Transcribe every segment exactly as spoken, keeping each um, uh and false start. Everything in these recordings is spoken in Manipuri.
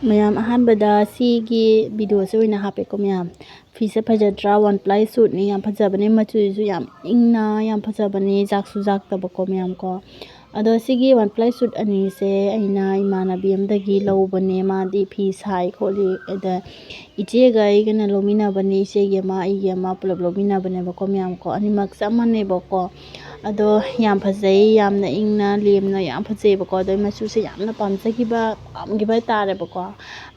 ꯃꯌꯥꯝ, ꯑꯍꯥꯟꯕꯗ ꯁꯤꯒꯤ ꯚꯤꯗꯤꯑꯣꯁꯦ ꯑꯣꯏꯅ ꯍꯥꯞꯄꯦꯀꯣ ꯃꯌꯥꯝ꯫ ꯐꯤꯁꯦ ꯐꯖꯗ꯭ꯔꯥ? One ply suitꯅꯤ, ꯌꯥꯝ ꯐꯖꯕꯅꯦ, ꯃꯆꯨꯁꯤꯁꯨ ꯌꯥꯝ ꯏꯪꯅ ꯌꯥꯝ ꯐꯖꯕꯅꯦ, ꯖꯥꯛꯁꯨ ꯖꯥꯛꯇꯕꯀꯣ ꯃꯌꯥꯝ ꯀꯣ꯫ ꯑꯗꯣ ꯁꯤꯒꯤ one ply suit ꯑꯅꯤꯁꯦ ꯑꯩꯅ ꯏꯃꯥꯟꯅꯕꯤ ꯑꯃꯗꯒꯤ ꯂꯧꯕꯅꯦ꯫ ꯃꯥꯗꯤ ꯐꯤ ꯁꯥꯏ ꯈꯣꯠꯂꯤ, ꯑꯗ ꯏꯆꯦꯒ ꯑꯩꯒꯅ ꯂꯧꯃꯤꯟꯅꯕꯅꯦ, ꯏꯆꯦꯒꯤ ꯑꯃ, ꯑꯩꯒꯤ ꯑꯃ, ꯄꯨꯂꯞ ꯂꯧꯃꯤꯟꯅꯕꯅꯦꯕꯀꯣ ꯃꯌꯥꯝ ꯀꯣ꯫ ꯑꯅꯤꯃꯛ ꯆꯞ ꯃꯥꯟꯅꯩꯕꯀꯣ꯫ ꯑꯗꯣ ꯌꯥꯝ ꯐꯖꯩ, ꯌꯥꯝꯅ ꯏꯪꯅ ꯂꯦꯝꯅ ꯌꯥꯝ ꯐꯖꯩꯕꯀꯣ꯫ ꯑꯗꯣ ꯑꯩ ꯃꯆꯨꯁꯦ ꯌꯥꯝꯅ ꯄꯥꯝꯖꯈꯤꯕ, ꯄꯥꯝꯈꯤꯕ ꯍꯥꯏꯇꯥꯔꯦꯕꯀꯣ꯫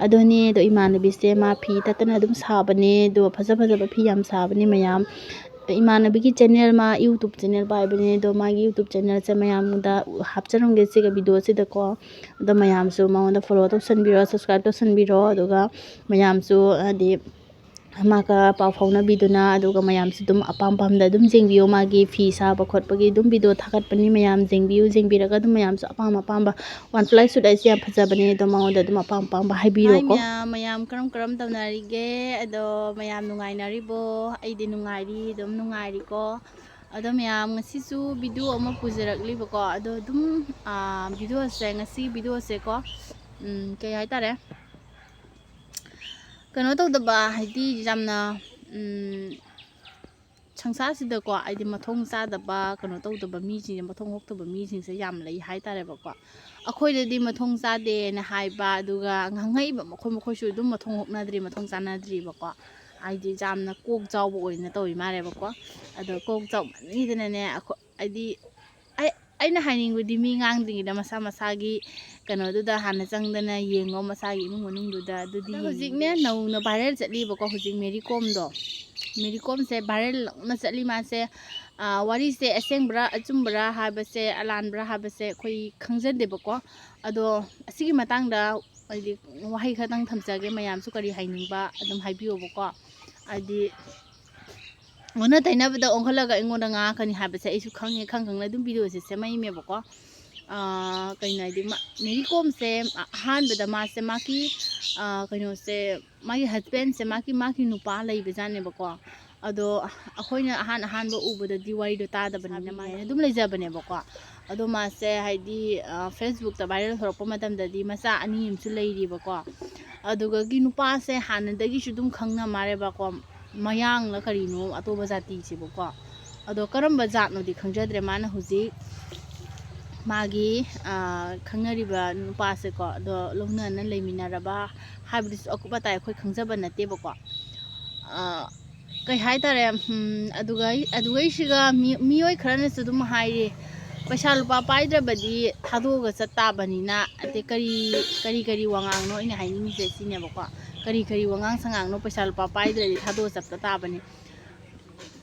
ꯑꯗꯨꯅꯦ, ꯑꯗꯣ ꯏꯃꯥꯟꯅꯕꯤꯁꯦ ꯃꯥ ꯐꯤ ꯇꯠꯇꯅ ꯑꯗꯨꯝ ꯁꯥꯕꯅꯦ, ꯑꯗꯣ ꯐꯖ ꯐꯖꯕ ꯐꯤ ꯌꯥꯝ ꯁꯥꯕꯅꯦ ꯃꯌꯥꯝ꯫ ꯏꯃꯥꯟꯅꯕꯤꯒꯤ ꯆꯦꯅꯦꯜ, ꯃꯥ YouTube ꯆꯦꯅꯦꯜ ꯄꯥꯏꯕꯅꯦ, ꯑꯗꯣ ꯃꯥꯒꯤ YouTube ꯆꯦꯅꯦꯜꯁꯦ ꯃꯌꯥꯝꯗ ꯍꯥꯞꯆꯔꯝꯒꯦ ꯁꯤꯒ ꯚꯤꯗꯤꯑꯣꯁꯤꯗꯀꯣ꯫ ꯑꯗꯣ ꯃꯌꯥꯝꯁꯨ ꯃꯉꯣꯟꯗ ꯐꯣꯂꯣ ꯇꯧꯁꯟꯕꯤꯔꯣ, ꯁꯕꯁꯀ꯭ꯔꯥꯏꯞ ꯇꯧꯁꯟꯕꯤꯔꯣ, ꯑꯗꯨꯒ ꯃꯌꯥꯝꯁꯨ ꯍꯥꯏꯗꯤ ꯃꯥꯒ ꯄꯥꯎ ꯐꯥꯎꯅꯕꯤꯗꯨꯅ, ꯑꯗꯨꯒ ꯃꯌꯥꯝꯁꯨ ꯑꯗꯨꯝ ꯑꯄꯥꯝ ꯄꯥꯝꯗ ꯑꯗꯨꯝ ꯌꯦꯡꯕꯤꯌꯣ꯫ ꯃꯥꯒꯤ ꯐꯤ ꯁꯥꯕ ꯈꯣꯠꯄꯒꯤ ꯑꯗꯨꯝ ꯚꯤꯗꯤꯑꯣ ꯊꯥꯒꯠꯄꯅꯤ ꯃꯌꯥꯝ, ꯌꯦꯡꯕꯤꯌꯨ, ꯌꯦꯡꯕꯤꯔꯒ ꯑꯗꯨꯝ ꯃꯌꯥꯝꯁꯨ ꯑꯄꯥꯝ ꯑꯄꯥꯝꯕ, one ply suit ꯍꯥꯏꯁꯦ ꯌꯥꯝ ꯐꯖꯕꯅꯦ, ꯑꯗꯣ ꯃꯉꯣꯟꯗ ꯑꯗꯨꯝ ꯑꯄꯥꯝ ꯑꯄꯥꯝꯕ ꯍꯥꯏꯕꯤꯔꯣꯀꯣ꯫ ꯃꯌꯥꯝ, ꯃꯌꯥꯝ ꯀꯔꯝ ꯀꯔꯝ ꯇꯧꯅꯔꯤꯒꯦ? ꯑꯗꯣ ꯃꯌꯥꯝ ꯅꯨꯡꯉꯥꯏꯅꯔꯤꯕꯣ? ꯑꯩꯗꯤ ꯅꯨꯡꯉꯥꯏꯔꯤ, ꯑꯗꯨꯝ ꯅꯨꯡꯉꯥꯏꯔꯤꯀꯣ꯫ ꯑꯗꯣ ꯃꯌꯥꯝ, ꯉꯁꯤꯁꯨ ꯚꯤꯗꯤꯑꯣ ꯑꯃ ꯄꯨꯖꯔꯛꯂꯤꯕꯀꯣ꯫ ꯑꯗꯣ ꯑꯗꯨꯝ, ꯑꯥ, ꯚꯤꯗꯤꯑꯣꯁꯦ, ꯉꯁꯤ ꯚꯤꯗꯤꯑꯣꯁꯦꯀꯣ, ꯎꯝ, ꯀꯩ ꯍꯥꯏꯇꯥꯔꯦ, ꯀꯩꯅꯣ ꯇꯧꯗꯕ, ꯍꯥꯏꯗꯤ ꯌꯥꯝꯅ, ꯎꯝ, ꯁꯪꯁꯥꯔꯁꯤꯗꯀꯣ, ꯍꯥꯏꯗꯤ ꯃꯊꯣꯡ ꯆꯥꯗꯕ, ꯀꯩꯅꯣ ꯇꯧꯗꯕ ꯃꯤꯁꯤꯡꯁꯦ, ꯃꯊꯣꯡ ꯍꯣꯛꯇꯕ ꯃꯤꯁꯤꯡꯁꯦ ꯌꯥꯝ ꯂꯩ ꯍꯥꯏꯇꯥꯔꯦꯕꯀꯣ꯫ ꯑꯩꯈꯣꯏꯗꯗꯤ ꯃꯊꯣꯡ ꯆꯥꯗꯦꯅ ꯍꯥꯏꯕ, ꯑꯗꯨꯒ ꯉꯥꯡꯉꯛꯏꯕ ꯃꯈꯣꯏ, ꯃꯈꯣꯏꯁꯨ ꯑꯗꯨꯝ ꯃꯊꯣꯡ ꯍꯣꯛꯅꯗ꯭ꯔꯤ, ꯃꯊꯣꯡ ꯆꯥꯅꯗ꯭ꯔꯤꯕꯀꯣ꯫ ꯍꯥꯏꯗꯤ ꯌꯥꯝꯅ ꯀꯣꯛ ꯆꯥꯎꯕ ꯑꯣꯏꯅ ꯇꯧꯔꯤ ꯃꯥꯜꯂꯦꯕꯀꯣ꯫ ꯑꯗꯣ ꯀꯣꯛ ꯆꯥꯎꯃꯟꯈꯤꯗꯅꯅꯦ, ꯑꯩꯈꯣꯏ, ꯍꯥꯏꯗꯤ ꯑꯩ, ꯑꯩꯅ ꯍꯥꯏꯅꯤꯡꯕꯗꯤ, ꯃꯤ ꯉꯥꯡꯗ꯭ꯔꯤꯉꯩꯗ ꯃꯁꯥ ꯃꯁꯥꯒꯤ ꯀꯩꯅꯣꯗꯨꯗ ꯍꯥꯟꯅ ꯆꯪꯗꯅ ꯌꯦꯡꯉꯣ, ꯃꯁꯥꯒꯤ ꯏꯃꯨꯡ ꯃꯅꯨꯡꯗꯨꯗ꯫ ꯑꯗꯨꯗꯤ ꯑꯗꯣ ꯍꯧꯖꯤꯛꯅꯦ ꯌꯦꯡꯉꯣ꯫ ꯅꯧꯅ viral ꯆꯠꯂꯤꯕꯀꯣ, ꯍꯧꯖꯤꯛ ꯃꯦꯔꯤ ꯀꯣꯝꯗꯣ꯫ ꯃꯦꯔꯤ ꯀꯣꯝꯁꯦ viral ꯂꯧꯅ ꯆꯠꯂꯤ ꯃꯥꯁꯦ꯫ ꯑꯥ, ꯋꯥꯔꯤꯁꯦ ꯑꯁꯦꯡꯕ꯭ꯔꯥ, ꯑꯆꯨꯝꯕ꯭ꯔꯥ ꯍꯥꯏꯕꯁꯦ, ꯑꯂꯥꯟꯕ꯭ꯔꯥ ꯍꯥꯏꯕꯁꯦ ꯑꯩꯈꯣꯏ ꯈꯪꯖꯗꯦꯕꯀꯣ꯫ ꯑꯗꯣ ꯑꯁꯤꯒꯤ ꯃꯇꯥꯡꯗ ꯍꯥꯏꯗꯤ ꯋꯥꯍꯩ ꯈꯛꯇꯪ ꯊꯝꯖꯒꯦ, ꯃꯌꯥꯝꯁꯨ ꯀꯔꯤ ꯍꯥꯏꯅꯤꯡꯕ ꯑꯗꯨꯝ ꯍꯥꯏꯕꯤꯌꯣꯕꯀꯣ꯫ ꯍꯥꯏꯗꯤ ꯑꯣꯟꯅ ꯇꯩꯅꯕꯗ ꯑꯣꯟꯈꯠꯂꯒ ꯑꯩꯉꯣꯟꯗ ꯉꯥꯡꯉꯛꯀꯅꯤ ꯍꯥꯏꯕꯁꯦ ꯑꯩꯁꯨ ꯈꯪꯉꯦ, ꯈꯪ ꯈꯪꯅ ꯑꯗꯨꯝ ꯚꯤꯗꯤꯑꯣꯁꯦ ꯁꯦꯝꯃꯛꯏꯃꯦꯕꯀꯣ꯫ ꯑꯥ, ꯀꯩꯅꯣ ꯍꯥꯏꯗꯤ ꯃꯥ-, ꯃꯦꯔꯤ ꯀꯣꯝꯁꯦ ꯑꯍꯥꯟꯕꯗ ꯃꯥꯁꯦ ꯃꯥꯒꯤ, ꯑꯥ, ꯀꯩꯅꯣꯁꯦ, ꯃꯥꯒꯤ husbandꯁꯦ, ꯃꯥꯒꯤ, ꯃꯥꯒꯤ ꯅꯨꯄꯥ ꯂꯩꯕꯖꯥꯠꯅꯦꯕꯀꯣ꯫ ꯑꯗꯣ ꯑꯩꯈꯣꯏꯅ ꯑꯍꯥꯟ ꯑꯍꯥꯟꯕ ꯎꯕꯗꯗꯤ ꯋꯥꯔꯤꯗꯣ ꯇꯥꯗꯕꯅꯤꯅ ꯃꯥꯅ ꯑꯗꯨꯝ ꯂꯩꯖꯕꯅꯦꯕꯀꯣ꯫ ꯑꯗꯣ ꯃꯥꯁꯦ ꯍꯥꯏꯗꯤ, ꯑ, Facebook-ꯇ viral ꯊꯣꯛꯂꯛꯄ ꯃꯇꯝꯗꯗꯤ ꯃꯆꯥ ꯑꯅꯤ ꯑꯃꯁꯨ ꯂꯩꯔꯤꯕꯀꯣ꯫ ꯑꯗꯨꯒꯒꯤ ꯅꯨꯄꯥꯁꯦ ꯍꯥꯟꯅꯗꯒꯤꯁꯨ ꯑꯗꯨꯝ ꯈꯪꯅ ꯃꯥꯜꯂꯦꯕꯀꯣ, ꯃꯌꯥꯡꯂ ꯀꯔꯤꯅꯣ ꯑꯇꯣꯞꯄ ꯖꯥꯇꯤꯁꯦꯕꯀꯣ꯫ ꯑꯗꯣ ꯀꯔꯝꯕ ꯖꯥꯠꯅꯣꯗꯤ ꯈꯪꯖꯗ꯭ꯔꯦ꯫ ꯃꯥꯅ ꯍꯧꯖꯤꯛ ꯃꯥꯒꯤ, ꯑ, ꯈꯪꯅꯔꯤꯕ ꯅꯨꯄꯥꯁꯦꯀꯣ, ꯑꯗꯣ ꯂꯧꯅꯅ ꯂꯩꯃꯤꯟꯅꯔꯕ ꯍꯥꯏꯕꯗꯨꯁꯨ ꯑꯀꯨꯞ ꯑꯇꯥꯏ ꯑꯩꯈꯣꯏ ꯈꯪꯖꯕ ꯅꯠꯇꯦꯕꯀꯣ꯫ ꯑ, ꯀꯩ ꯍꯥꯏꯇꯥꯔꯦ, ꯎꯝ, ꯑꯗꯨꯒ ꯑꯗꯨꯒꯩꯁꯤꯒ ꯃꯤ-, ꯃꯤꯑꯣꯏ ꯈꯔꯅꯁꯨ ꯑꯗꯨꯝ ꯍꯥꯏꯔꯤ, "ꯄꯩꯁꯥ ꯂꯨꯄꯥ ꯄꯥꯏꯗ꯭ꯔꯕꯗꯤ ꯊꯥꯗꯣꯛꯑꯒ ꯆꯠ ꯇꯥꯕꯅꯤꯅ", ꯑꯗꯩ ꯀꯔꯤ, ꯀꯔꯤ ꯀꯔꯤ ꯋꯥꯉꯥꯡꯅꯣ ꯑꯩꯅ ꯍꯥꯏꯅꯤꯡꯉꯤꯁꯦ ꯁꯤꯅꯦꯕꯀꯣ, ꯀꯔꯤ ꯀꯔꯤ ꯋꯥꯉꯥꯡ ꯁꯉꯥꯡꯅꯣ ꯄꯩꯁꯥ ꯂꯨꯄꯥ ꯄꯥꯏꯗ꯭ꯔꯗꯤ ꯊꯥꯗꯣꯛꯑ ꯆꯠꯄ ꯇꯥꯕꯅꯤ꯫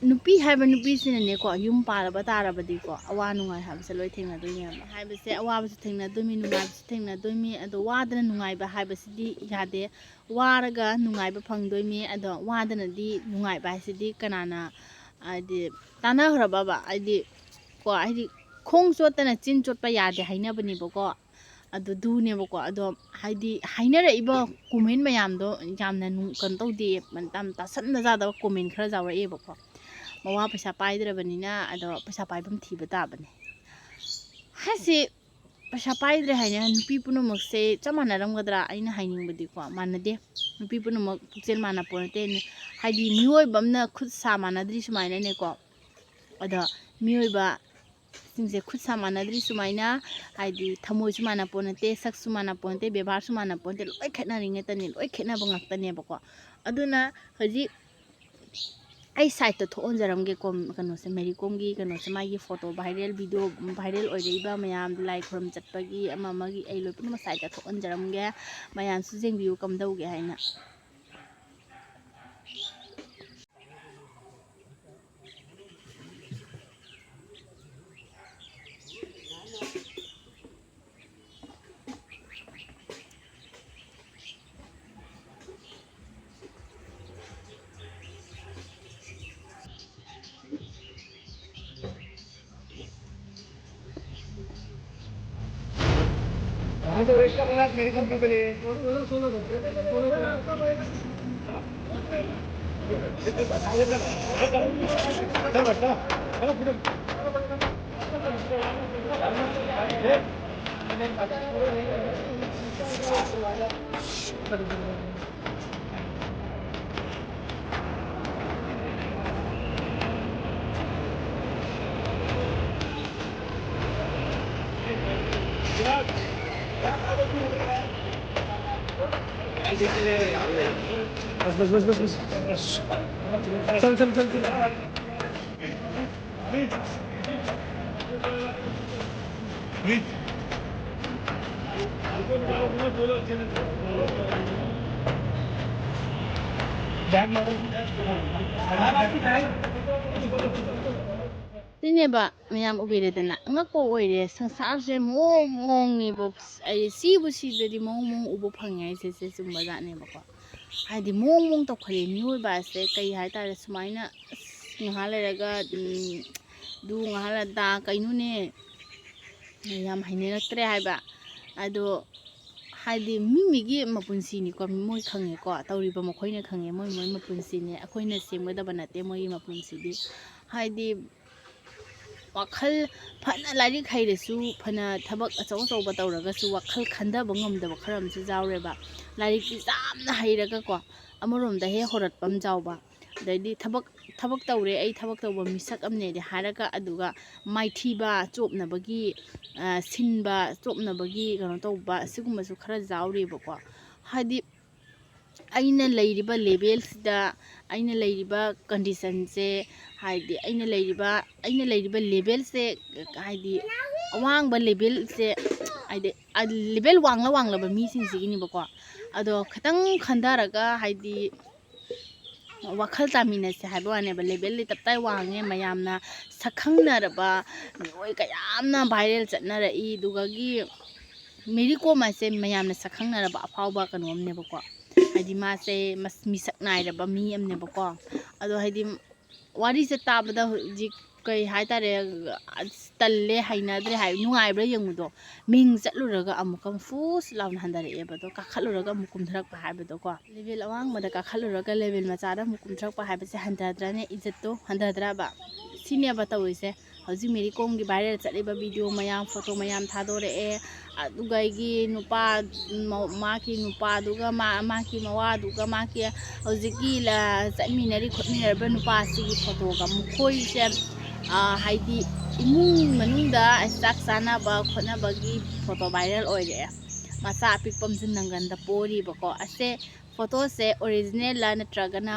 ꯅꯨꯄꯤ ꯍꯥꯏꯕ ꯅꯨꯄꯤꯁꯤꯅꯅꯦꯀꯣ, ꯌꯨꯝ ꯄꯥꯜꯂꯕ ꯇꯥꯔꯕꯗꯤꯀꯣ, ꯑꯋꯥ ꯅꯨꯡꯉꯥꯏ ꯍꯥꯏꯕꯁꯦ ꯂꯣꯏ ꯊꯦꯡꯅꯗꯣꯏꯅꯦꯕ꯫ ꯍꯥꯏꯕꯁꯦ ꯑꯋꯥꯕꯁꯨ ꯊꯦꯡꯅꯗꯣꯏꯅꯤ, ꯅꯨꯡꯉꯥꯏꯕꯁꯨ ꯊꯦꯡꯅꯗꯣꯏꯅꯤ꯫ ꯑꯗꯣ ꯋꯥꯗꯅ ꯅꯨꯡꯉꯥꯏꯕ ꯍꯥꯏꯕꯁꯤꯗꯤ ꯌꯥꯗꯦ꯫ ꯋꯥꯔꯒ ꯅꯨꯡꯉꯥꯏꯕ ꯐꯪꯗꯣꯏꯅꯤ꯫ ꯑꯗꯣ ꯋꯥꯗꯅꯗꯤ ꯅꯨꯡꯉꯥꯏꯕ ꯍꯥꯏꯁꯤꯗꯤ ꯀꯅꯥꯅ, ꯍꯥꯏꯗꯤ, ꯇꯥꯟꯅꯈ꯭ꯔꯕꯕ? ꯍꯥꯏꯗꯤ, ꯀꯣ, ꯍꯥꯏꯗꯤ, "ꯈꯣꯡ ꯆꯣꯠꯇꯅ ꯆꯤꯟ ꯆꯣꯠꯄ ꯌꯥꯗꯦ" ꯍꯥꯏꯅꯕꯅꯦꯕꯀꯣ꯫ ꯑꯗꯨ ꯗꯨꯅꯦꯕꯀꯣ꯫ ꯑꯗꯣ ꯍꯥꯏꯗꯤ ꯍꯥꯏꯅꯔꯛꯏꯕ comment ꯃꯌꯥꯝꯗꯣ ꯌꯥꯝꯅ ꯅꯨꯡ-, ꯀꯩꯅꯣ ꯇꯧꯗꯦ, ꯌꯥꯝ ꯇꯥꯁꯟꯕ ꯌꯥꯗꯕ comment ꯈꯔ ꯌꯥꯎꯔꯛꯑꯦꯕꯀꯣ꯫ ꯃꯋꯥ ꯄꯩꯁꯥ ꯄꯥꯏꯗ꯭ꯔꯕꯅꯤꯅ, ꯑꯗꯣ ꯄꯩꯁꯥ ꯄꯥꯏꯐꯝ ꯊꯤꯕ ꯇꯥꯕꯅꯦ꯫ ꯍꯥꯏꯁꯤ ꯄꯩꯁꯥ ꯄꯥꯏꯗ꯭ꯔꯦ ꯍꯥꯏꯅ ꯅꯨꯄꯤ ꯄꯨꯝꯅꯃꯛꯁꯦ ꯆꯞ ꯃꯥꯟꯅꯔꯝꯒꯗ꯭ꯔꯥ? ꯑꯩꯅ ꯍꯥꯏꯅꯤꯡꯕꯗꯤꯀꯣ, ꯃꯥꯟꯅꯗꯦ꯫ ꯅꯨꯄꯤ ꯄꯨꯝꯅꯃꯛ ꯄꯨꯛꯆꯦꯜ ꯃꯥꯟꯅ ꯄꯣꯟꯇꯦ꯫ ꯍꯥꯏꯗꯤ ꯃꯤꯑꯣꯏꯕ ꯑꯃꯅ ꯈꯨꯠ ꯁꯥ ꯃꯥꯟꯅꯗ꯭ꯔꯤ ꯁꯨꯃꯥꯏꯅꯅꯦꯀꯣ꯫ ꯑꯗꯣ ꯃꯤꯑꯣꯏꯕ ꯁꯤꯡꯁꯦ ꯈꯨꯠ ꯁꯥ ꯃꯥꯟꯅꯗ꯭ꯔꯤ ꯁꯨꯃꯥꯏꯅ, ꯍꯥꯏꯗꯤ ꯊꯃꯣꯏꯁꯨ ꯃꯥꯟꯅ ꯄꯣꯟꯅꯠꯇꯦ, ꯁꯛꯁꯨ ꯃꯥꯟꯅ ꯄꯣꯟꯅꯠꯇꯦ, ꯕꯦꯕꯥꯔꯁꯨ ꯃꯥꯟꯅ ꯄꯣꯟꯅꯠꯇꯦ, ꯂꯣꯏ ꯈꯦꯠꯅꯔꯤ ꯉꯥꯛꯇꯅꯦ, ꯂꯣꯏ ꯈꯦꯠꯅꯕ ꯉꯥꯛꯇꯅꯦꯕꯀꯣ꯫ ꯑꯗꯨꯅ ꯍꯧꯖꯤꯛ ꯑꯩ side-ꯇ ꯊꯣꯛꯍꯟꯖꯔꯝꯒꯦ, ꯀꯣꯝ-, ꯀꯩꯅꯣꯁꯦ, ꯃꯦꯔꯤ ꯀꯣꯝꯒꯤ ꯀꯩꯅꯣꯁꯦ, ꯃꯥꯒꯤ photo viral, video viral ꯑꯣꯏꯔꯛꯏꯕ ꯃꯌꯥꯝ, ꯂꯥꯏ ꯈꯨꯔꯨꯝ ꯆꯠꯄꯒꯤ ꯑꯃ ꯑꯃꯒꯤ, ꯑꯩ ꯂꯣꯏ ꯄꯨꯝꯅꯃꯛ side-ꯇ ꯊꯣꯛꯍꯟꯖꯔꯝꯒꯦ꯫ ꯃꯌꯥꯝꯁꯨ ꯌꯦꯡꯕꯤꯌꯨ ꯀꯝꯗꯧꯒꯦ ꯍꯥꯏꯅ꯫ बस, बस, बस, बस, बस। चल, चल, चल, चल। ꯁꯤꯅꯦꯕ ꯃꯌꯥꯝ ꯎꯕꯤꯔꯦꯗꯅ, ꯑꯉꯛꯄ ꯑꯣꯏꯔꯦ꯫ ꯁꯪꯁꯥꯔꯁꯦ ꯃꯑꯣꯡ ꯃꯑꯣꯡꯅꯦꯕ꯫ ꯑꯩ ꯁꯤꯕꯨ ꯁꯤꯗ꯭ꯔꯗꯤ ꯃꯑꯣꯡ ꯃꯑꯣꯡ ꯎꯕ ꯐꯪꯉꯦ ꯍꯥꯏꯁꯦ, ꯁꯦ ꯆꯨꯝꯕ ꯖꯥꯠꯅꯦꯕꯀꯣ꯫ ꯍꯥꯏꯗꯤ ꯃꯑꯣꯡ ꯃꯑꯣꯡ ꯇꯧꯈꯠꯂꯦ ꯃꯤꯑꯣꯏꯕ ꯍꯥꯏꯁꯦ꯫ ꯀꯩ ꯍꯥꯏꯇꯥꯔꯦ, ꯁꯨꯃꯥꯏꯅ ꯑꯁ ꯉꯥꯏꯍꯥꯛ ꯂꯩꯔꯒ, ꯎꯝ, ꯑꯗꯨ ꯉꯥꯏꯍꯥꯛ ꯂꯩꯔ ꯑꯗꯥ, ꯀꯩꯅꯣꯅꯦ, ꯌꯥꯝ ꯍꯩꯅꯔꯛꯇ꯭ꯔꯦ ꯍꯥꯏꯕ꯫ ꯑꯗꯣ ꯍꯥꯏꯗꯤ ꯃꯤ ꯃꯤꯒꯤ ꯃꯄꯨꯟꯁꯤꯅꯤꯀꯣ, ꯃꯣꯏ ꯈꯪꯉꯦꯀꯣ, ꯇꯧꯔꯤꯕ ꯃꯈꯣꯏꯅ ꯈꯪꯉꯦ, ꯃꯣꯏ ꯃꯣꯏ ꯃꯄꯨꯟꯁꯤꯅꯤ꯫ ꯑꯩꯈꯣꯏꯅ ꯁꯦꯝꯒꯗꯕ ꯅꯠꯇꯦ ꯃꯣꯏꯒꯤ ꯃꯄꯨꯟꯁꯤꯗꯤ꯫ ꯍꯥꯏꯗꯤ ꯋꯥꯈꯜ ꯐꯅ ꯂꯥꯏꯔꯤꯛ ꯍꯩꯔꯁꯨ, ꯐꯅ ꯊꯕꯛ ꯑꯆꯧ ꯑꯆꯧꯕ ꯇꯧꯔꯒꯁꯨ ꯋꯥꯈꯜ ꯈꯟꯊꯕ ꯉꯝꯗꯕ ꯈꯔ ꯑꯃꯁꯨ ꯌꯥꯎꯔꯦꯕ꯫ ꯂꯥꯏꯔꯤꯛꯁꯤ ꯌꯥꯝꯅ ꯍꯩꯔꯒꯀꯣ, ꯑꯃꯔꯣꯝꯗ ꯍꯦꯛ ꯍꯣꯔꯠꯄ ꯑꯃ ꯌꯥꯎꯕ, ꯑꯗꯩꯗꯤ ꯊꯕꯛ, ꯊꯕꯛ ꯇꯧꯔꯦ, ꯑꯩ ꯊꯕꯛ ꯇꯧꯕ ꯃꯤꯁꯛ ꯑꯃꯅꯦꯗꯤ ꯍꯥꯏꯔꯒ, ꯑꯗꯨꯒ ꯃꯥꯏꯊꯤꯕ, ꯆꯣꯞꯅꯕꯒꯤ, ꯑ, ꯁꯤꯟꯕ, ꯆꯣꯞꯅꯕꯒꯤ ꯀꯩꯅꯣ ꯇꯧꯕ, ꯑꯁꯤꯒꯨꯝꯕꯁꯨ ꯈꯔ ꯌꯥꯎꯔꯤꯕꯀꯣ꯫ ꯍꯥꯏꯗꯤ ꯑꯩꯅ ꯂꯩꯔꯤꯕ ꯂꯦꯕꯦꯜꯁꯤꯗ, ꯑꯩꯅ ꯂꯩꯔꯤꯕ ꯀꯟꯗꯤꯁꯟꯁꯦ, ꯍꯥꯏꯗꯤ ꯑꯩꯅ ꯂꯩꯔꯤꯕ, ꯑꯩꯅ ꯂꯩꯔꯤꯕ ꯂꯦꯕꯦꯜꯁꯦ, ꯍꯥꯏꯗꯤ ꯑꯋꯥꯡꯕ ꯂꯦꯕꯦꯜꯁꯦ, ꯍꯥꯏꯗꯤ ꯂꯦꯕꯦꯜ ꯋꯥꯡꯂ ꯋꯥꯡꯂꯕ ꯃꯤꯁꯤꯡꯁꯤꯒꯤꯅꯦꯕꯀꯣ꯫ ꯑꯗꯣ ꯈꯤꯇꯪ ꯈꯟꯊꯔꯒ, ꯍꯥꯏꯗꯤ ꯋꯥꯈꯜ ꯇꯥꯃꯤꯟꯅꯁꯦ ꯍꯥꯏꯕ ꯋꯥꯅꯦꯕ꯫ ꯂꯦꯕꯦꯜꯗꯤ ꯇꯞꯇꯥꯏ ꯋꯥꯡꯉꯦ, ꯃꯌꯥꯝꯅ ꯁꯛꯈꯪꯅꯔꯕ ꯃꯤꯑꯣꯏ ꯀꯌꯥ ꯑꯃꯅ ꯚꯥꯏꯔꯦꯜ ꯆꯠꯅꯔꯛꯏ꯫ ꯑꯗꯨꯒꯒꯤ ꯃꯦꯔꯤ ꯀꯣꯝ ꯍꯥꯏꯁꯦ ꯃꯌꯥꯝꯅ ꯁꯛꯈꯪꯅꯔꯕ ꯑꯐꯥꯎꯕ ꯀꯩꯅꯣ ꯑꯃꯅꯦꯕꯀꯣ꯫ ꯍꯥꯏꯗꯤ ꯃꯥꯁꯦ ꯃꯁ-, ꯃꯤꯁꯛ ꯅꯥꯏꯔꯕ ꯃꯤ ꯑꯃꯅꯦꯕꯀꯣ꯫ ꯑꯗꯣ ꯍꯥꯏꯗꯤ ꯋꯥꯔꯤꯁꯦ ꯇꯥꯕꯗ ꯍꯧꯖꯤꯛ ꯀꯩ ꯍꯥꯏꯇꯥꯔꯦ, ꯑꯁ, ꯇꯜꯂꯦ, ꯍꯩꯅꯗ꯭ꯔꯦ ꯍꯥꯏ, ꯅꯨꯡꯉꯥꯏꯕ꯭ꯔꯥ ꯌꯦꯡꯕꯗꯣ, ꯃꯤꯡ ꯆꯠꯂꯨꯔꯒ ꯑꯃꯨꯛꯀ ꯐꯨꯁ ꯂꯥꯎꯅ ꯍꯟꯊꯔꯛꯑꯦꯕ꯫ ꯑꯗꯣ ꯀꯥꯈꯠꯂꯨꯔꯒ ꯑꯃꯨꯛ ꯀꯨꯝꯊꯔꯛꯄ ꯍꯥꯏꯕꯗꯣꯀꯣ, ꯂꯦꯕꯦꯜ ꯑꯋꯥꯡꯕꯗ ꯀꯥꯈꯠꯂꯨꯔꯒ ꯂꯦꯕꯦꯜ ꯃꯆꯥꯗ ꯑꯃꯨꯛ ꯀꯨꯝꯊꯔꯛꯄ ꯍꯥꯏꯕꯁꯦ ꯍꯟꯊꯗ꯭ꯔꯅꯦ? ꯏꯖꯠꯇꯣ ꯍꯟꯊꯗ꯭ꯔꯕ? ꯁꯤꯅꯦꯕ ꯇꯧꯔꯤꯁꯦ꯫ ꯍꯧꯖꯤꯛ ꯃꯦꯔꯤ ꯀꯣꯝꯒꯤ viral ꯆꯠꯂꯤꯕ video ꯃꯌꯥꯝ, photo ꯃꯌꯥꯝ ꯊꯥꯗꯣꯔꯛꯑꯦ꯫ ꯑꯗꯨꯒ ꯑꯩꯒꯤ ꯅꯨꯄꯥ, ꯃ-, ꯃꯥꯒꯤ ꯅꯨꯄꯥꯗꯨꯒ ꯃꯥ-, ꯃꯥꯒꯤ ꯃꯋꯥꯗꯨꯒ ꯃꯥꯒꯤ ꯍꯧꯖꯤꯛꯀꯤ ꯂ-, ꯆꯠꯃꯤꯟꯅꯔꯤ ꯈꯣꯠꯃꯤꯟꯅꯔꯤꯕ ꯅꯨꯄꯥꯁꯤꯒꯤ photoꯒ ꯃꯈꯣꯏꯁꯦ, ꯑ, ꯍꯥꯏꯗꯤ ꯏꯃꯨꯡ ꯃꯅꯨꯡꯗ ꯆꯥꯛ ꯆꯥꯅꯕ ꯈꯣꯠꯅꯕꯒꯤ photo viral ꯑꯣꯏꯔꯛꯑꯦ꯫ ꯃꯆꯥ ꯑꯄꯤꯛꯄ ꯑꯃꯁꯨ ꯅꯪꯒꯟꯗ ꯄꯣꯔꯤꯕꯀꯣ꯫ ꯑꯁꯦ photoꯁꯦ originalꯂ ꯅꯠꯇ꯭ꯔꯒꯅ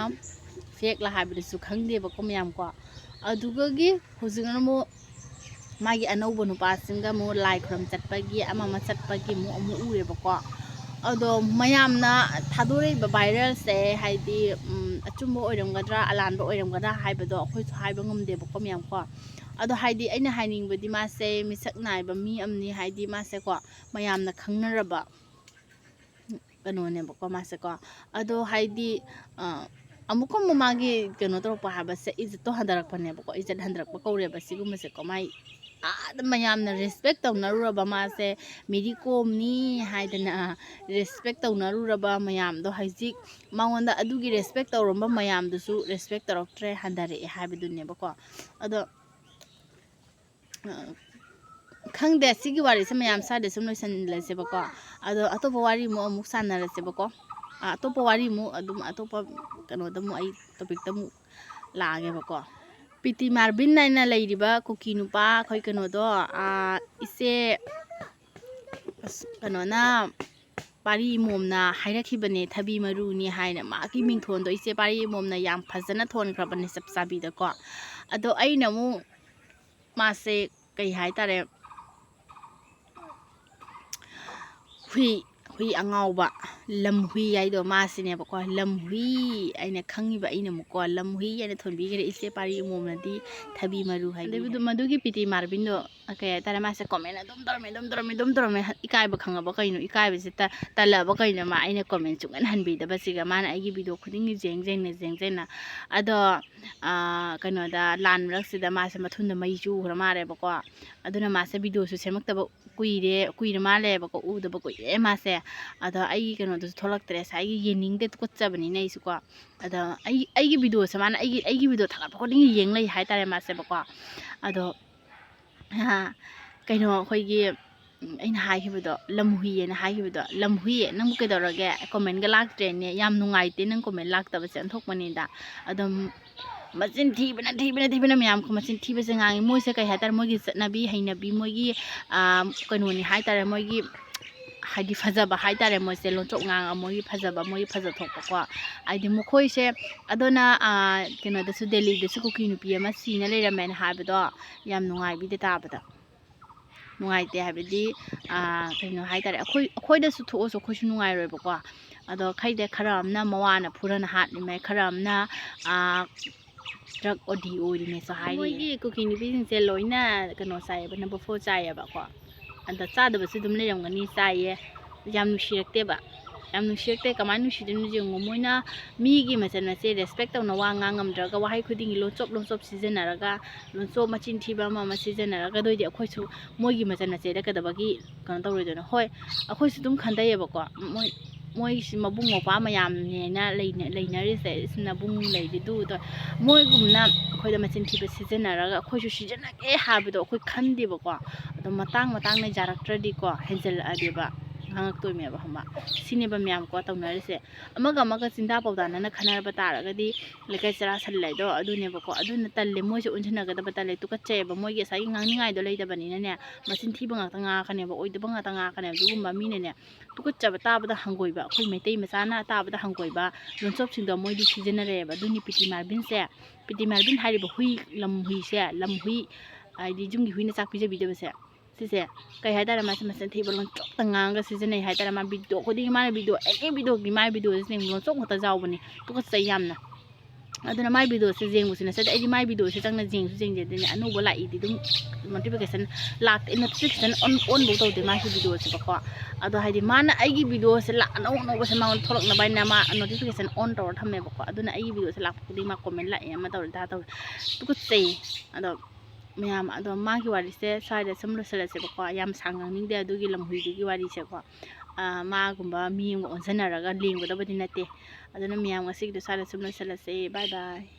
fakeꯂ ꯍꯥꯏꯕꯗꯨꯁꯨ ꯈꯪꯗꯦꯕꯀꯣ ꯃꯌꯥꯝ ꯀꯣ꯫ ꯑꯗꯨꯒꯒꯤ ꯍꯧꯖꯤꯛꯅ ꯑꯃꯨꯛ ꯃꯥꯒꯤ ꯑꯅꯧꯕ ꯅꯨꯄꯥꯁꯤꯡꯒ ꯑꯃꯨꯛ ꯂꯥꯏ ꯈꯨꯔꯨꯝ ꯆꯠꯄꯒꯤ ꯑꯃ ꯑꯃ ꯆꯠꯄꯒꯤ ꯑꯃꯨꯛ, ꯑꯃꯨꯛ ꯎꯔꯦꯕꯀꯣ꯫ ꯑꯗꯣ ꯃꯌꯥꯝꯅ ꯊꯥꯗꯣꯔꯛꯏꯕ viralꯁꯦ ꯍꯥꯏꯗꯤ, ꯎꯝ, ꯑꯆꯨꯝꯕ ꯑꯣꯏꯔꯝꯒꯗ꯭ꯔꯥ, ꯑꯂꯥꯟꯕ ꯑꯣꯏꯔꯝꯒꯗ꯭ꯔꯥ ꯍꯥꯏꯕꯗꯣ ꯑꯩꯈꯣꯏꯁꯨ ꯍꯥꯏꯕ ꯉꯝꯗꯦꯕꯀꯣ ꯃꯌꯥꯝ ꯀꯣ꯫ ꯑꯗꯣ ꯍꯥꯏꯗꯤ ꯑꯩꯅ ꯍꯥꯏꯅꯤꯡꯕꯗꯤ ꯃꯥꯁꯦ ꯃꯤꯁꯛ ꯅꯥꯏꯕ ꯃꯤ ꯑꯃꯅꯤ, ꯍꯥꯏꯗꯤ ꯃꯥꯁꯦꯀꯣ ꯃꯌꯥꯝꯅ ꯈꯪꯅꯔꯕ ꯀꯩꯅꯣꯅꯦꯕꯀꯣ ꯃꯥꯁꯦꯀꯣ꯫ ꯑꯗꯣ ꯍꯥꯏꯗꯤ, ꯑ, ꯑꯃꯨꯛꯀ ꯑꯃꯨꯛ ꯃꯥꯒꯤ ꯀꯩꯅꯣ ꯇꯧꯔꯛꯄ ꯍꯥꯏꯕꯁꯦ ꯏꯖꯠꯇꯣ ꯍꯟꯊꯔꯛꯄꯅꯦꯕꯀꯣ, ꯏꯖꯠ ꯍꯟꯊꯔꯛꯄ ꯀꯧꯔꯦꯕ ꯁꯤꯒꯨꯝꯕꯁꯦꯀꯣ꯫ ꯃꯥꯏ ꯑꯥꯗ ꯃꯌꯥꯝꯅ respect ꯇꯧꯅꯔꯨꯔꯕ ꯃꯥꯁꯦ ꯃꯦꯔꯤ ꯀꯣꯝꯅꯤ ꯍꯥꯏꯗꯅ respect ꯇꯧꯅꯔꯨꯔꯕ ꯃꯌꯥꯝꯗꯣ ꯍꯧꯖꯤꯛ ꯃꯉꯣꯟꯗ ꯑꯗꯨꯒꯤ respect ꯇꯧꯔꯝꯕ ꯃꯌꯥꯝꯗꯨꯁꯨ respect ꯇꯧꯔꯛꯇ꯭ꯔꯦ, ꯍꯟꯊꯔꯛꯑꯦ ꯍꯥꯏꯕꯗꯨꯅꯦꯕꯀꯣ꯫ ꯑꯗꯣ ꯑ, ꯈꯪꯗꯦ, ꯁꯤꯒꯤ ꯋꯥꯔꯤꯁꯦ ꯃꯌꯥꯝ ꯁ꯭ꯋꯥꯏꯗ ꯁꯨꯝ ꯂꯣꯏꯁꯤꯜꯂꯁꯦꯕꯀꯣ꯫ ꯑꯗꯣ ꯑꯇꯣꯞꯄ ꯋꯥꯔꯤ ꯑꯃꯨꯛ, ꯑꯃꯨꯛ ꯁꯥꯟꯅꯔꯁꯦꯕꯀꯣ꯫ ꯑ, ꯑꯇꯣꯞꯄ ꯋꯥꯔꯤ ꯑꯃꯨꯛ ꯑꯗꯨꯝ ꯑꯇꯣꯞꯄ ꯀꯩꯅꯣꯗ ꯑꯃꯨꯛ ꯑꯩ topicꯇ ꯑꯃꯨꯛ ꯂꯥꯛꯑꯒꯦꯕꯀꯣ꯫ ꯄꯤ ꯇꯤ ꯃꯥꯔꯕꯤꯟ ꯍꯥꯏꯅ ꯂꯩꯔꯤꯕ ꯀꯨꯀꯤ ꯅꯨꯄꯥ ꯑꯩꯈꯣꯏ ꯀꯩꯅꯣꯗꯣ, ꯑ, ꯏꯆꯦ, ꯑꯁ, ꯀꯩꯅꯣꯅ, ꯄꯥꯔꯤ ꯏꯃꯣꯝꯅ ꯍꯥꯏꯔꯛꯈꯤꯕꯅꯦ, ꯊꯕꯤ ꯃꯔꯨꯅꯤ ꯍꯥꯏꯅ꯫ ꯃꯥꯒꯤ ꯃꯤꯡꯊꯣꯟꯗꯣ ꯏꯆꯦ ꯄꯥꯔꯤ ꯏꯃꯣꯝꯅ ꯌꯥꯝ ꯐꯖꯅ ꯊꯣꯟꯈ꯭ꯔꯕꯅꯦ, ꯆꯞ ꯆꯥꯕꯤꯗꯀꯣ꯫ ꯑꯗꯣ ꯑꯩꯅ ꯑꯃꯨꯛ ꯃꯥꯁꯦ ꯀꯩ ꯍꯥꯏꯇꯥꯔꯦ, ꯍꯨꯏ, ꯍꯨꯏ ꯑꯉꯥꯎꯕ, ꯂꯝꯍꯨꯏ ꯍꯥꯏꯗꯣ ꯃꯥꯁꯤꯅꯦꯕꯀꯣ꯫ ꯂꯝꯍꯨꯏ ꯑꯩꯅ ꯈꯪꯉꯤꯕ, ꯑꯩꯅ ꯑꯃꯨꯛꯀꯣ ꯂꯝꯍꯨꯏ ꯍꯥꯏꯅ ꯊꯣꯟꯕꯤꯈ꯭ꯔꯦ꯫ ꯏꯆꯦ ꯄꯥꯔꯤ ꯏꯃꯣꯝꯅꯗꯤ ꯊꯕꯤ ꯃꯔꯨ ꯍꯥꯏꯕꯤꯈ꯭ꯔꯦ꯫ ꯑꯗꯩ ꯃꯗꯨ-, ꯃꯗꯨꯒꯤ ꯄꯤ ꯇꯤ ꯃꯥꯔꯕꯤꯟꯗꯣ ꯀꯩ ꯍꯥꯏꯇꯥꯔꯦ, ꯃꯥꯁꯦ comment ꯑꯗꯨꯝ ꯇꯧꯔꯝꯃꯦ, ꯑꯗꯨꯝ ꯇꯧꯔꯝꯃꯦ, ꯑꯗꯨꯝ ꯇꯧꯔꯝꯃꯦ꯫ ꯏꯀꯥꯏꯕ ꯈꯪꯉꯕ ꯀꯩꯅꯣ? ꯏꯀꯥꯏꯕꯁꯦ ꯇ-, ꯇꯜꯂꯛꯑꯕ ꯀꯩꯅꯣ? ꯃꯥ ꯑꯩꯅ comment ꯁꯨꯡꯍꯟ ꯍꯟꯕꯤꯗꯕꯁꯤꯒ꯫ ꯃꯥꯅ ꯑꯩꯒꯤ video ꯈꯨꯗꯤꯡꯒꯤ ꯖꯦꯡ ꯖꯦꯡꯅ, ꯖꯦꯡ ꯖꯦꯡꯅ꯫ ꯑꯗꯣ, ꯑꯥ, ꯀꯩꯅꯣꯗ, ꯂꯥꯟ ꯃꯔꯛꯁꯤꯗ ꯃꯥꯁꯦ ꯃꯊꯨꯟꯗ ꯃꯩ ꯆꯨꯈ꯭ꯔ ꯃꯥꯜꯂꯦꯕꯀꯣ꯫ ꯑꯗꯨꯅ ꯃꯥꯁꯦ videoꯁꯨ ꯁꯦꯝꯃꯛꯇꯕ ꯀꯨꯏꯔꯦ, ꯀꯨꯏꯔ ꯃꯥꯜꯂꯦꯕꯀꯣ, ꯎꯗꯕ ꯀꯨꯏꯔꯦ ꯃꯥꯁꯦ꯫ ꯑꯗꯣ ꯑꯩꯒꯤ ꯀꯩꯅꯣꯗꯨꯁꯨ ꯊꯣꯛꯂꯛꯇ꯭ꯔꯦ, ꯉꯁꯥꯏꯒꯤ ꯌꯦꯡꯅꯤꯡꯗꯦ, ꯇꯨꯀꯠꯆꯕꯅꯤꯅ ꯑꯩꯁꯨꯀꯣ꯫ ꯑꯗꯣ ꯑꯩ, ꯑꯩꯒꯤ videoꯁꯦ ꯃꯥꯅ ꯑꯩꯒꯤ, ꯑꯩꯒꯤ video ꯊꯥꯒꯠꯄ ꯈꯨꯗꯤꯡꯒꯤ ꯌꯦꯡ ꯂꯩ ꯍꯥꯏꯇꯥꯔꯦ ꯃꯥꯁꯦꯕꯀꯣ꯫ ꯑꯗꯣ, ꯑꯥ, ꯀꯩꯅꯣ ꯑꯩꯈꯣꯏꯒꯤ, ꯎꯝ, ꯑꯩꯅ ꯍꯥꯏꯈꯤꯕꯗꯣ, ꯂꯝꯍꯨꯏꯌꯦꯅ ꯍꯥꯏꯈꯤꯕꯗꯣ, "ꯂꯝꯍꯨꯏ, ꯅꯪꯕꯨ ꯀꯩꯗꯧꯔꯒꯦ? Commentꯒ ꯂꯥꯛꯇ꯭ꯔꯦꯅꯦ, ꯌꯥꯝ ꯅꯨꯡꯉꯥꯏꯇꯦ ꯅꯪ comment ꯂꯥꯛꯇꯕꯁꯦ" ꯑꯣꯟꯊꯣꯛꯄꯅꯤꯗ꯫ ꯑꯗꯨꯝ ꯃꯆꯤꯟ ꯊꯤꯕꯅ, ꯊꯤꯕꯅ, ꯊꯤꯕꯅ ꯃꯌꯥꯝ ꯃꯆꯤꯟ ꯊꯤꯕꯁꯦ ꯉꯥꯡꯉꯤ꯫ ꯃꯣꯏꯁꯦ ꯀꯩ ꯍꯥꯏꯇꯥꯔꯦ, ꯃꯣꯏꯒꯤ ꯆꯠꯅꯕꯤ, ꯍꯩꯅꯕꯤ, ꯃꯣꯏꯒꯤ, ꯑꯥ, ꯀꯩꯅꯣꯅꯤ ꯍꯥꯏꯇꯥꯔꯦ, ꯃꯣꯏꯒꯤ ꯍꯥꯏꯗꯤ ꯐꯖꯕ ꯍꯥꯏꯇꯥꯔꯦ, ꯃꯣꯏꯁꯦ ꯂꯣꯟꯆꯣꯞ ꯉꯥꯡꯉꯒ ꯃꯣꯏꯒꯤ ꯐꯖꯕ, ꯃꯣꯏꯒꯤ ꯐꯖꯊꯣꯛꯄꯀꯣ꯫ ꯍꯥꯏꯗꯤ ꯃꯈꯣꯏꯁꯦ, ꯑꯗꯨꯅ, ꯑꯥ, ꯀꯩꯅꯣꯗꯁꯨ, ꯗꯦꯜꯂꯤꯗꯁꯨ ꯀꯨꯀꯤ ꯅꯨꯄꯤ ꯑꯃ ꯁꯤꯅ ꯂꯩꯔꯝꯃꯦꯅ ꯍꯥꯏꯕꯗꯣ ꯌꯥꯝ ꯅꯨꯡꯉꯥꯏꯕꯤꯗꯦ ꯇꯥꯕꯗ꯫ ꯅꯨꯡꯉꯥꯏꯇꯦ ꯍꯥꯏꯕꯗꯤ, ꯑꯥ, ꯀꯩꯅꯣ ꯍꯥꯏꯇꯥꯔꯦ, ꯑꯩꯈꯣꯏ, ꯑꯩꯈꯣꯏꯗꯁꯨ ꯊꯣꯛꯑꯁꯨ ꯑꯩꯈꯣꯏꯁꯨ ꯅꯨꯡꯉꯥꯏꯔꯣꯏꯕꯀꯣ꯫ ꯑꯗꯣ ꯈꯩꯗꯦ, ꯈꯔ ꯑꯃꯅ ꯃꯋꯥꯅ ꯐꯨꯔꯅ ꯍꯥꯠꯂꯤꯃꯦ, ꯈꯔ ꯑꯃꯅ, ꯑꯥ, drug OD ꯑꯣꯏꯔꯤꯃꯦꯁꯨ ꯍꯥꯏꯔꯤ꯫ ꯃꯣꯏꯒꯤ ꯀꯨꯀꯤ ꯅꯨꯄꯤꯁꯤꯡꯁꯦ ꯂꯣꯏꯅ ꯀꯩꯅꯣ ꯆꯥꯏꯌꯦꯕ, number four ꯆꯥꯏꯌꯦꯕꯀꯣ꯫ ꯑꯗ ꯆꯥꯗꯕꯁꯨ ꯑꯗꯨꯝ ꯂꯩꯔꯝꯒꯅꯤ, ꯆꯥꯏꯌꯦ꯫ ꯌꯥꯝ ꯅꯨꯡꯁꯤꯔꯛꯇꯦꯕ꯫ ꯌꯥꯝ ꯅꯨꯡꯁꯤꯔꯛꯇꯦ꯫ ꯀꯃꯥꯏꯅ ꯅꯨꯡꯁꯤꯗꯣꯏꯅꯣ ꯌꯦꯡꯉꯣ, ꯃꯣꯏꯅ ꯃꯤꯒꯤ ꯃꯆꯟ ꯃꯆꯦ respect ꯇꯧꯅ ꯋꯥ ꯉꯥꯡꯉꯝꯗ꯭ꯔꯒ ꯋꯥꯍꯩ ꯈꯨꯗꯤꯡꯒꯤ ꯂꯣꯟꯆꯣꯞ ꯂꯣꯟꯆꯣꯞ ꯁꯤꯖꯤꯟꯅꯔꯒ, ꯂꯣꯟꯆꯣꯞ ꯃꯆꯤꯟ ꯊꯤꯕ ꯑꯃ ꯑꯃ ꯁꯤꯖꯤꯟꯅꯔꯒ, ꯑꯗꯨꯑꯣꯏꯗꯤ ꯑꯩꯈꯣꯏꯁꯨ ꯃꯣꯏꯒꯤ ꯃꯆꯟ ꯃꯆꯦꯗ ꯀꯩꯗꯧꯕꯒꯤ ꯀꯩꯅꯣ ꯇꯧꯔꯣꯏꯗꯣꯏꯅꯣ? ꯍꯣꯏ, ꯑꯩꯈꯣꯏꯁꯨ ꯑꯗꯨꯝ ꯈꯟꯊꯩꯌꯦꯕꯀꯣ, ꯃꯣꯏ, ꯃꯣꯏꯁꯤ ꯃꯕꯨꯡ ꯃꯧꯄ꯭ꯋꯥ ꯃꯌꯥꯝꯅꯦꯅ ꯂꯩꯅ-, ꯂꯩꯅꯔꯤꯁꯦ, ꯏꯁ ꯅꯕꯨꯡ ꯂꯩꯔꯤꯗꯨ ꯇꯧ-, ꯃꯣꯏꯒꯨꯝꯅ ꯑꯩꯈꯣꯏꯗ ꯃꯆꯤꯟ ꯊꯤꯕ ꯁꯤꯖꯤꯟꯅꯔꯒ ꯑꯩꯈꯣꯏꯁꯨ ꯁꯤꯖꯤꯟꯅꯒꯦ ꯍꯥꯏꯕꯗꯣ ꯑꯩꯈꯣꯏ ꯈꯟꯗꯦꯕꯀꯣ꯫ ꯑꯗꯣ ꯃꯇꯥꯡ ꯃꯇꯥꯡꯅ ꯌꯥꯔꯛꯇ꯭ꯔꯗꯤꯀꯣ, ꯍꯦꯟꯖꯜꯂꯛꯑꯗꯤꯕ ꯉꯥꯡꯉꯛꯇꯣꯏꯅꯦꯕ, ꯈꯪꯕ? ꯁꯤꯅꯦꯕ ꯃꯌꯥꯝꯀꯣ ꯇꯧꯅꯔꯤꯁꯦ꯫ ꯑꯃꯒ ꯑꯃꯒ ꯆꯤꯟꯗꯥ ꯄꯥꯎꯗꯥꯅꯅ ꯈꯟꯅꯔꯕ ꯇꯥꯔꯒꯗꯤ ꯂꯩꯀꯥꯏ ꯆꯔꯥ ꯁꯜꯂꯦ ꯍꯥꯏꯗꯣ ꯑꯗꯨꯅꯦꯕꯀꯣ꯫ ꯑꯗꯨꯅ ꯇꯜꯂꯦ, ꯃꯣꯏꯁꯦ ꯑꯣꯟꯁꯤꯟꯅꯒꯗꯕ ꯇꯜꯂꯦ, ꯇꯨꯀꯠꯆꯩꯑꯕ꯫ ꯃꯣꯏꯒꯤ ꯉꯁꯥꯏꯒꯤ ꯉꯥꯡꯅꯤꯡꯉꯥꯏꯗꯣ ꯂꯩꯇꯕꯅꯤꯅꯅꯦ, ꯃꯆꯤꯟ ꯊꯤꯕ ꯉꯥꯛꯇ ꯉꯥꯡꯉꯛꯀꯅꯦꯕ, ꯑꯣꯏꯗꯕ ꯉꯥꯛꯇ ꯉꯥꯡꯉꯛꯀꯅꯦꯕ꯫ ꯑꯗꯨꯒꯨꯝꯕ ꯃꯤꯅꯅꯦ, ꯇꯨꯀꯠꯆꯕ ꯇꯥꯕꯗ ꯍꯪꯒꯣꯏꯕ, ꯑꯩꯈꯣꯏ ꯃꯩꯇꯩ ꯃꯆꯥꯅ ꯇꯥꯕꯗ ꯍꯪꯒꯣꯏꯕ ꯂꯣꯟꯆꯣꯞꯁꯤꯡꯗꯣ ꯃꯣꯏꯗꯤ ꯁꯤꯖꯤꯟꯅꯔꯛꯑꯦꯕ꯫ ꯑꯗꯨꯅꯤ P T ꯃꯥꯔꯕꯤꯟꯁꯦ, P T Marvin ꯍꯥꯏꯔꯤꯕ ꯍꯨꯏ, ꯂꯝ ꯍꯨꯏꯁꯦ, ꯂꯝ ꯍꯨꯏ, ꯍꯥꯏꯗꯤ ꯌꯨꯝꯒꯤ ꯍꯨꯏꯅ ꯆꯥꯛ ꯄꯤꯖꯕꯤꯗꯕꯁꯦ, ꯁꯤꯁꯦ ꯀꯩ ꯍꯥꯏꯇꯥꯔꯦ, ꯃꯥꯁꯦ ꯃꯆꯤꯟ ꯊꯤꯕ ꯂꯣꯟꯆꯣꯞꯇ ꯉꯥꯡꯉꯒ ꯁꯤꯖꯤꯟꯅꯩ ꯍꯥꯏꯇꯥꯔꯦ꯫ ꯃꯥ video ꯈꯨꯗꯤꯡꯒꯤ, ꯃꯥꯅ video, any videoꯒꯤ ꯃꯥꯏ videoꯁꯦ ꯂꯣꯟꯆꯣꯞ ꯉꯥꯛꯇ ꯌꯥꯎꯕꯅꯤ, ꯇꯨꯀꯠꯆꯩ ꯌꯥꯝꯅ꯫ ꯑꯗꯨꯅ ꯃꯥꯏ videoꯁꯦ ꯌꯦꯡꯕꯁꯨ ꯅꯠꯆꯗꯦ꯫ ꯑꯩꯗꯤ ꯃꯥꯏ videoꯁꯦ ꯆꯪꯅ ꯌꯦꯡꯁꯨ ꯌꯦꯡꯖꯗꯦꯅꯦ, ꯑꯅꯧꯕ ꯂꯥꯛꯏꯗꯤ ꯑꯗꯨꯝ notification ꯂꯥꯛꯇꯦ, notification on, onꯐꯧ ꯇꯧꯗꯦ ꯃꯥꯒꯤ videoꯁꯦꯕꯀꯣ꯫ ꯑꯗꯣ ꯍꯥꯏꯗꯤ ꯃꯥꯅ ꯑꯩꯒꯤ videoꯁꯦ ꯂꯥꯛ-, ꯑꯅꯧ ꯑꯅꯧꯕꯁꯦ ꯃꯉꯣꯟꯗ ꯊꯣꯛꯂꯛꯅꯕ ꯍꯥꯏꯅ ꯃꯥ notification on ꯇꯧꯔ ꯊꯝꯃꯦꯕꯀꯣ꯫ ꯑꯗꯨꯅ ꯑꯩꯒꯤ videoꯁꯦ ꯂꯥꯛꯄ ꯈꯨꯗꯤꯡ ꯃꯥ comment ꯂꯥꯛꯑꯦ, ꯑꯃ ꯇꯧꯔꯦ, ꯑꯗꯥ ꯇꯧꯔꯦ, ꯇꯨꯀꯠꯆꯩ꯫ ꯑꯗꯣ ꯃꯌꯥꯝ, ꯑꯗꯣ ꯃꯥꯒꯤ ꯋꯥꯔꯤꯁꯦ ꯁ꯭ꯋꯥꯏꯗ ꯁꯨꯝ ꯂꯣꯏꯁꯤꯜꯂꯁꯦꯕꯀꯣ꯫ ꯌꯥꯝ ꯁꯥꯡ ꯉꯥꯡꯅꯤꯡꯗꯦ ꯑꯗꯨꯒꯤ ꯂꯝꯍꯨꯏꯗꯨꯒꯤ ꯋꯥꯔꯤꯁꯦꯀꯣ꯫ ꯑꯥ, ꯃꯥꯒꯨꯝꯕ ꯃꯤ ꯑꯃꯒ ꯑꯣꯟꯁꯤꯟꯅꯔꯒ ꯂꯦꯡꯒꯗꯕꯗꯤ ꯅꯠꯇꯦ꯫ ꯑꯗꯨꯅ ꯃꯌꯥꯝ, ꯉꯁꯤꯒꯤꯗꯤ ꯁ꯭ꯋꯥꯏꯗ ꯁꯨꯝ ꯂꯣꯏꯁꯤꯜꯂꯁꯦ꯫ ꯕꯥꯏ ꯕꯥꯏ꯫